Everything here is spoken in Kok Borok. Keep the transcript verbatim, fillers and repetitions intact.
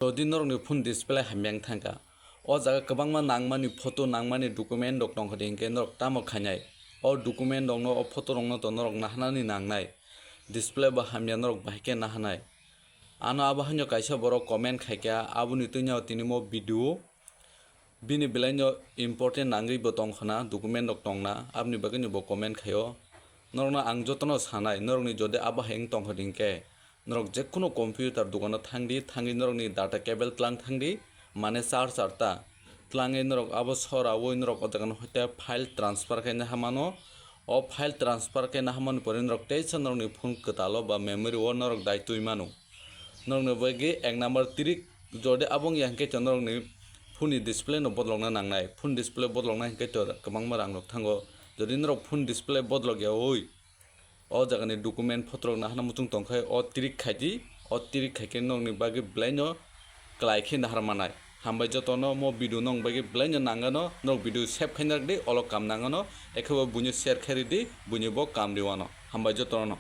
Jodi norokni phone display hamya wng thangkha, o jaga kwbangma nangmani photo, nangmani document rok tongkha di hinkhe norok tamo khainai? O document rokno, o photo rokno to norok nahanani nangnai, display bo hamya norok bahai khe nahanai. Ano abo haino kaisa borok comment khaikha, aboni twino tini mo video bini belaino important nangwi bo tongkhana, document rok tongna, aboni bagwino bo comment khaio. Norokno ang jotono sanai, norokni jodi abo hai wng tongkha di hinkhe, norok jekhuno computer dogano thangdi, thangwi norokni data cable tlang thangdi, mane charger ta. Tlangwi norok abo sorawi norok o jagano hoite file transfer khaina hamano. O file transfer khaina hamani pore norok teisa norokni phone kwtalo ba memory o norok dai twi mano. Norokni bagwi ek number trick, jodi abo wngya hinkhe to norokni phone ni display no bodolokna nangnai. Phone display bodolokna hinkhe to kwbangma rang rok thango. Jodi norok phone display bodolok yawi o jagani document photo rok nahana muchung tongkhe o trick khaidi, o trick khaikhe norokni bagwi belaino kwlai khe nahar manai. Hambai jotono mo video nong bagwi belaino nangano, norok video save khaina rwdi, olo kam nangano, ekhebo buino share khairidi, buino bo kam riwano. Hambai jotono.